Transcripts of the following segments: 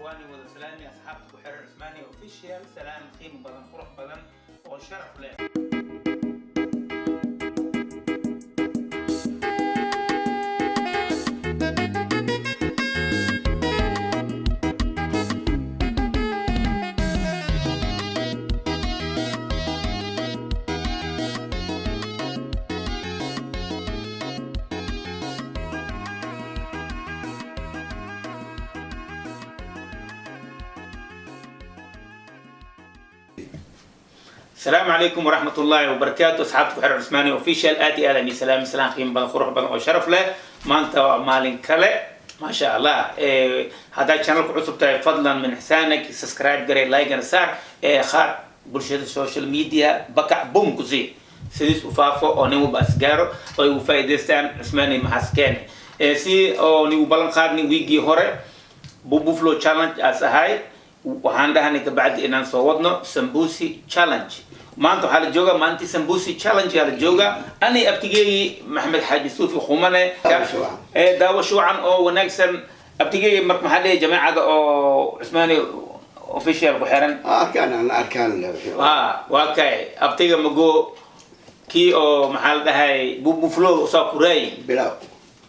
Waani wada salaami asxaabta ku xiran Cusmaani Official. Salaam qiimo badan, qurux badan oo sharaf leh. السلام عليكم ورحمة الله وبركاته. أصحابك ku xiran Cusmaani Official, aad iyo aad aan salaam, salaam qiimo badan, qurux badan oo sharaf leh. Maanta waa maalin kale, ما شاء الله. Haddaad channelka cusub tahay, fadlan min ixsaanak subscribe garay, like and saar ee qaar bulshada social media bakac bum ku sii sidiis u faafo oo nin walba asgaaro oo ay u faa'iidaystaan. Cusmaani maxaas keene si oo nigu ballan qaadni wiigii hore Bubuflo challenge aas ahay, waxaan dhahnay kabacdi inaan soo wadno Sambusi challenge. Maanta waxaa la joogaa maalintii Sambusi challenge aa la joogaa. Ani abtigeygii Maxamed Xaaji Suufi Khumane. Daawasho wacan. Ee daawasho wacan oo wanaagsan. Abtigeygii, marka maxaa leeyahay jamaacada oo Cusmaani Official ku xiran? Arkaan aan arkaan le wixii. Ha, waa kay abtiga mago kii oo maxaa la dhahay Bubuflo saa kuraay. Bilaw.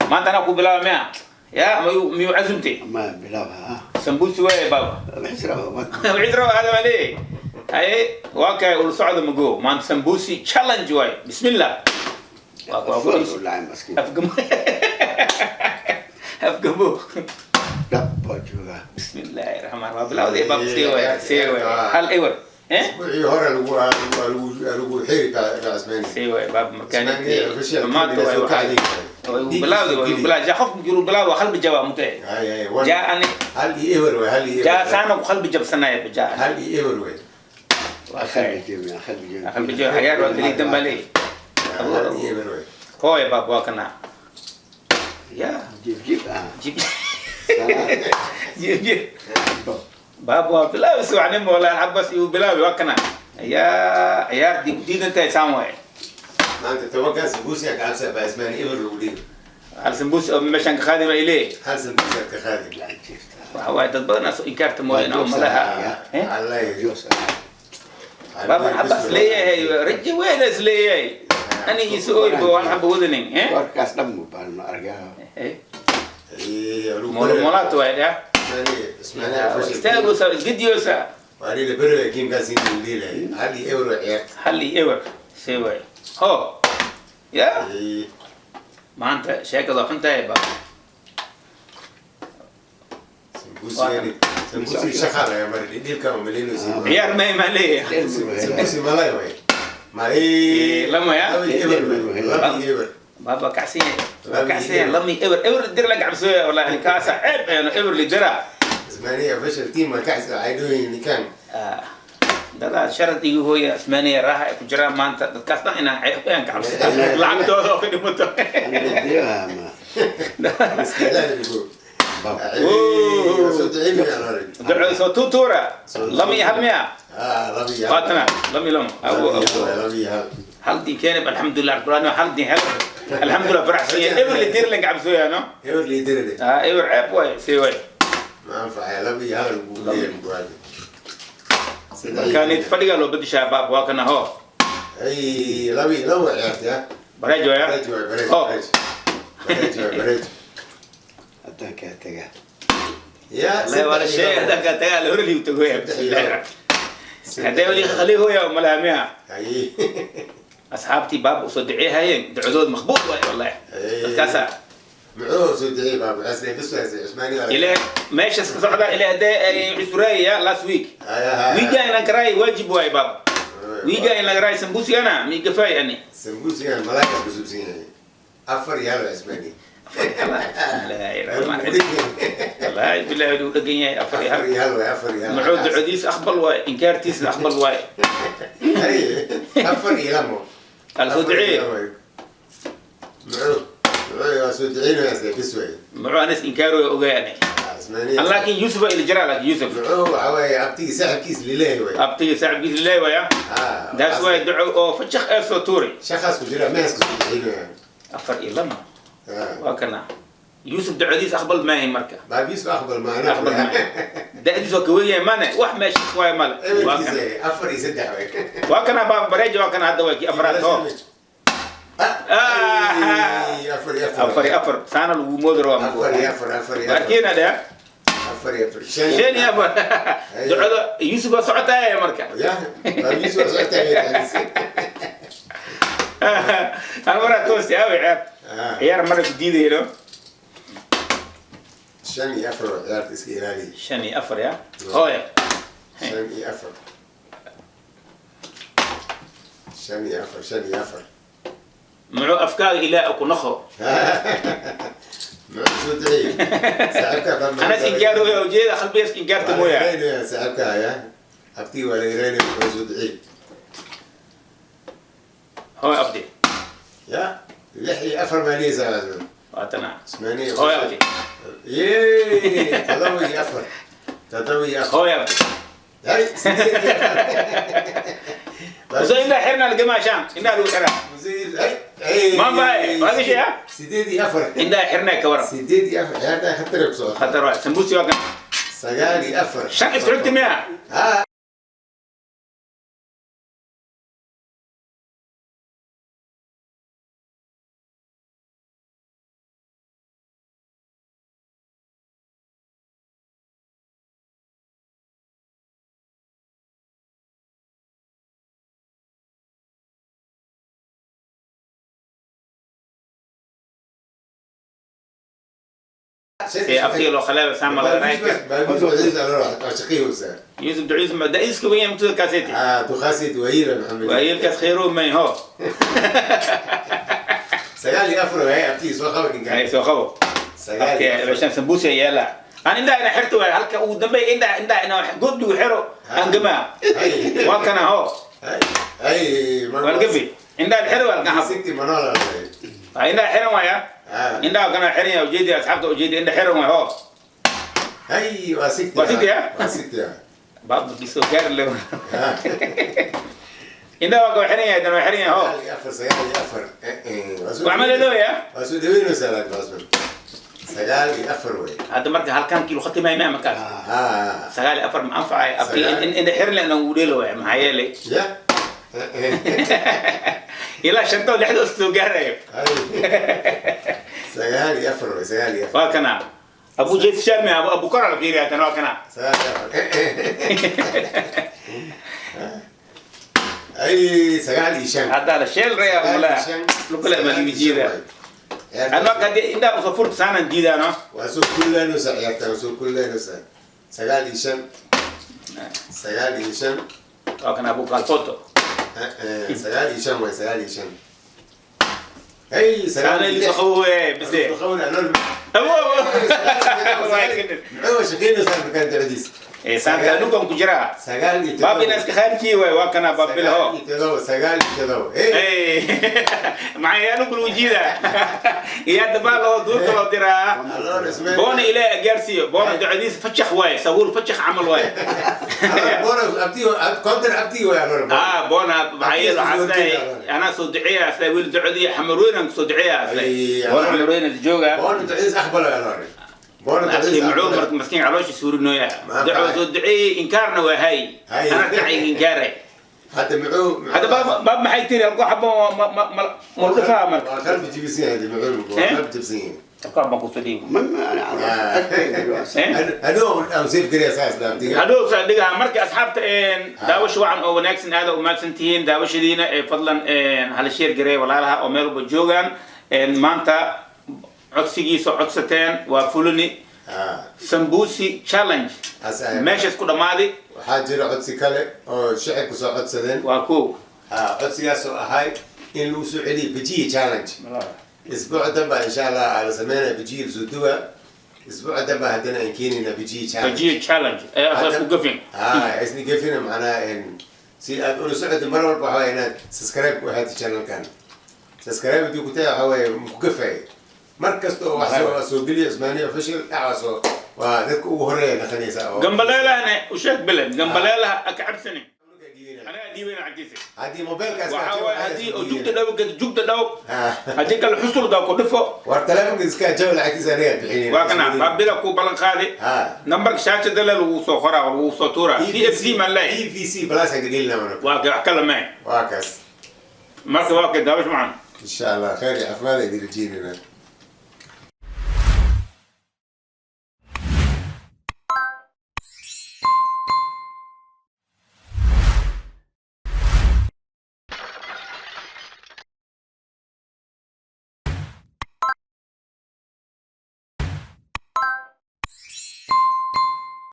Maanta anaa ku bilaaba miya ya miyuu casumtay? Ma bilaw ha. Sambusi waay baaba. Xisra ma. Wixii raba hada waa haye, waa kay ula socda mago maanta Sambusi challenge waay. Bismillah, waa ku Wallaahi maskiin. Afgamo afgamo. Dhab baa joogaa. Bismillahi raxmaan waa bilawday baab. Sii waay, sii waay, hal ewer eh. Wixii hore lagu xiri baa Cusmaani. Sii waay baab. Cusmaani Official. Markaan maanta waay waxaa bilawday way bilaw ja qof jiru bilaw waa qalbi jabaa mutee. Hay hay. Jaa ani. Hal iyo eber waay, hal iyo eber. Jaa saana ku qalbi jabsanaya jaa. Hal iyo eber waay. Waa Qalbi kay jebi, qalbi jebi. Qalbi jab xayaar waa kaliya dambaa leeyahay. Hal iyo eber waay. Hooy baab, waa kana ya. Jib jib ah. Jib jib jib baab, waa bilaawi subaxnimo wallahi xabas iyu bilaawi. Waa kana yaa ciyaartii ku diidan tahay saan waay. Maanta 10kan sambuusi ka cabsa baa Cusmaani eber lagu dhigo. Hal sambuus oo meeshaan ka qaadi ma ilee. Hal sambuusi ka qaadi. Waxa waaye dad badan aas inkaarta mooyaan oo malaha. Eh? Allah. Joos. Baab xabas leeyahay, rajo weyn is leeyahay ani isu ooyba waan xaba wadanin eh. Warkaas dhan mu baan ma argaa. Eh moolaat waay dhah. Cusmaani Official. Istaagoosa isgediyoosa. Waa la beri gamekaas inuu leeyahay hal iyo eber waay ciyaarta. Hal iyo ewer see waay ho ya. Maanta sheekada xun tahay ba. Sambuusi sambuusi shaqa laga mari dhilka ma maleyno. Ciyaar ma imaan leeyahay. Sambuusi malay waay malay. Lama ya? Laba iyo eber waay, laba iyo eber. Baaba kacsan yahay, waa kacsan yahay. Lami eber eber dir la gacbsooya wallahi kaasa ceeb eeno eber li dira. Cusmaaniya Official team ma kacsi waxay dhooyin ninkan. Dadaa sharad igu hooya Cusmaaniya raaxa ay ku jiraan maanta dadkaas dhan inaan ceeb aan kacabsado lacagtooda oo ka dhimato. Ana ma. Istilaal lagu. Baab. Soo duceyn aan hore. Duco soo tuutuura lama iyo hal miya. Ah, laba iyo hal. Waatana lama iyo lama abu abu. Laba iyo hal. Hal din keenib, alxamdulilah rabbil aalamiin, hal din hel, alxamdulilah faraxsan yahay eber li dir la gacbsooya no. Eber li diride. Ah, eber ceeb waay, sii waay. Ma anfacay, laba iyo hal lagu leeyahay mugaadi. Markaanid fadhigaa loo bedeshaa baab, waa kana hoo. Ay, laba iyo laba ciyaarta ya. Bareej waaya. Bareej waay, bareej. Oh. Bareej bareej waay, bareej. Haddaan kaa tagaa. Ya. لا ولا شيء هذاك تقال هو اللي تقول هذا اللي خليه هو يا ملاميها. Ay. اصحابتي باب وصدعي هاي دعودود مخبوط والله كاسا. Muxuu soo duceeyay baab xasne bas waa Cusmaani. الى ماشي صعدة الى هدا عسرايا last week ويجا انا كراي واجب واي باب ويجا انا كراي سمبوسي انا مي كفاي اني. Sambuusigan malaa'ika ku subsan yahay afar iyo hal Cusmaani. لا اله الا الله والله بالله يقول دقيقة افر. Afar iyo hal waay, afar iyo hal. معود عديس اخبل واي انكارتيس اخبل واي. Ay, afar iyo lamo. الصدعي. Muxuu waa soo duceynaysaa bas waay. معو انس انكارو اوغاني. Cusmaani. لكن يوسف اللي جرى لك يوسف. Muxuu waxa waaye abtigii saaxibkiis lileeyahay waay. ابتي ساعب بيس الله ويا. Ah, daas way duco oo fajaq ee soo tuuri. Shaqaas ku jira meesku soo duceynaya. Afar iyo lama. Waa kana Yuusuf ducadiis aqbal maahay marka. Baab Yuusuf aqbal maana. Aqbal maahay, da'diis waa kaweyn mane, wax meesha waay male. Waa kana. Eberkiisa 4 iyo 3 way. Waa kana baab bareeja, waa kana hadda, waa kii afraad oo. Ay, 4 iyo 4. 4 iyo 4 saana lagu moodi rabaa. 4 iyo 4, 4 iyo 4. Arkiina dheh. 4 iyo 4, 5. 5 iyo 4, ducada Yuusuf waa socotaaya marka. Ya baab Yuusuf waa socotaya. Hal maraa toosti aawi ciyaar. Ciyaar mara ku diidayno. 5 iyo 4 oo ciyaarta iska ilaaliya. 5 iyo 4 ya hooya. 5 iyo 4, 5 iyo 4, 5 iyo 4. Muxuu afkaaga ilaa ku naqo? Muxuu soo duceeyey saaxiibka baa? Anas ingaar wey ujeeda qalbigaas ingaarta mooya. Saaxiibka ya abtii waa la yiraynaya, muxuu soo duceeyey? Hooy abdi. Ya 6 iyo 4 maaliya saaxiibka. Waatana. Ismaaniya. Hooy abdi. Yee, 7 iyo 4, 7 iyo 4. Hooy abdi. Hay, 8 iyo 4. Uso indhaa xirna lagama shaan indhaa lagu xiraa. Ma bahay, waa gashay, ha? 8 iyo 4. Indhaa xirna ka waran. 8 iyo 4, ciyaartaa khatar ku socota. Khatar waay, sambuusi waa kan. 9 iyo 4. Shan isku xigta miya? Ha. See abtiga loo khaleeba saama laga raayka. Yuusuf duciis ma da'iska weyn mutuda kaaseti. Duqaasid waayila Maxamed. Waayilkaas khayro may ho. 9 iyo 4 waay abtii, soo qaba ninka. Ay soo qabo. 9 iyo 4. Abti sambuusi yeela aan indhaha ina xirto waay, halka ugu dambeey indhaha ina god lagu xiro aan gamaa. Waa kana ho. Ay. Waan gafi, indhaha xiro waa laga xabo. Sigti manola. Waa indhaha xiran waaya. Indhaha kana xiran yahay ujeedi, asxaabta ujeedi, indha xiran waay ho. Hay, waa sigti. Waa sigti, ha? Waa sigti. Baabkiisoo gaar le indhaha waa kaba xiran yahay, dan waa xiran yahay ho. 9 iyo 4, 9 iyo 4. Waxma leedooya. Waa soo dhaweynaysaa laakiin Cusman. 9 iyo 4 wey. Hadda marka halkan kiilo khatimay ma markaas. 9 iyo 4 ma anfacay abti. Indha xiran le inaan ugu dheelo waay, maxaa yeelay Ya ilaa shanta oo lixda soo gaarayo. 9 iyo 4 wey, 9 iyo 4. Waa kana abu jeed shalmi abu kor ala fiiriya tan, waa kana. 9 iyo 4. Ay, 9 iyo 5. Hadda la sheel reya mala lukula ma lijiida anoo kadi indha usoo furta saanan diidaano. Waa soo kululaynaysaa ciyaarta, waa soo kululaynaysaa. 9 iyo 5, 9 iyo 5. Waa kana abu kalfoto. 9 iyo 5 way, 9 iyo 5. Hey, saana 9 iyo 6. ilisoo qabo wey bise. Abu Muxuu shaqeynaysaa markaan dacdiis? Saanta anugan ku jiraa. 9 iyo 7. Baab ina iska khaariji waay, waa kana baab bil ho. 9 iyo 7, 9 iyo 7. Hey. Maxay anugu lagu jiidaa iyo hadda baa loo duurka loo diraa. Boona ilaahay gaarsiiyo, boona ducadiisa fajax waaye, sabuul fajax camal waaye. Boona abtii kontar abtii waay alor. Ah boona maxaa yeele waxaa isleeyahay anaa soo duceeya isleeyahay wiil ducadii xamarweyn aan kusoo duceeya isleeyahay, boona xamarweyn jooga. Boona ducadiis aqbalo alor. Boona akhi ducadiis muxuu aqbalo. Marka maskiin caloosha suurinooya. Ma duco anfacay. Soo duceeyey inkaarna waa hay. Hay. Anaa kacay inkaare. Hadda muxuu Hadda baab baab maxay tiri halku xabo ma ma ma ma marka. Waa qalbi jibsan yahay muxuu, waa Eh? qalbi jibsan yahay. Halku xabo kusoo dhiibo. ما انا اعرف. Eh? Hadhow aan seef gariya saas dhaabtiga. Hadhow saa dhigaha marka asxaabta daawasho wacan oo wanaagsan, aada u mahadsan tihiin daawashadiina ee fadlan hala sheer gareey walaalaha oo meel walba joogaan. Maanta codsigiisa codsateen waa fulini sambuusi challenge meeshaas ku dhammaaday. Waxaa jira codsi kale oo shicibku soo codsadeen. Waa kow. Codsigaas oo ahay in lagu soo celiyo bajiyi challenge isbuuca danba insha Allah aa la sameynaya bajiyi lasoo duwa isbuuca danba, haddana aan keenayna bajiyi challenge. Bajiye challenge ee asaas ku gafin. Isni gefina macnaha si aad ula socotid mar walba waxaa waye inaad subscribe ku ahaatid channelkan. Subscribe haddii ku tahay waxaa waaye maku gafay mar kasta oo wax soo soo geliya Cusmaaniya Official dhacwa soo waa dadka ugu horeeya naqanaysa oo gambaleelahana u sheeg beled gambaleelaha aka cabsani. Anaga. Dhiibana lacagtiisa. Haddii mobilkaas Waxaa waaye haddii oo jugta dhow jugta dhow. Ah. Haddii kale xusulda ku dhifo. War telefonka iska jaw, lacagtiisa aniga bixinayna. Waa kana baabila ku ballan qaadi. Nambarka shaashada le lagu soo qoraa, lagu soo tuuraa. CFC maan leeyahay. EVC Plus aan gelina mana. Waa ka wax kale mee. Waa kaas. Marka waa ka daawash macan. Insha Allah khayr iyo caafimaad ay rajeynayna.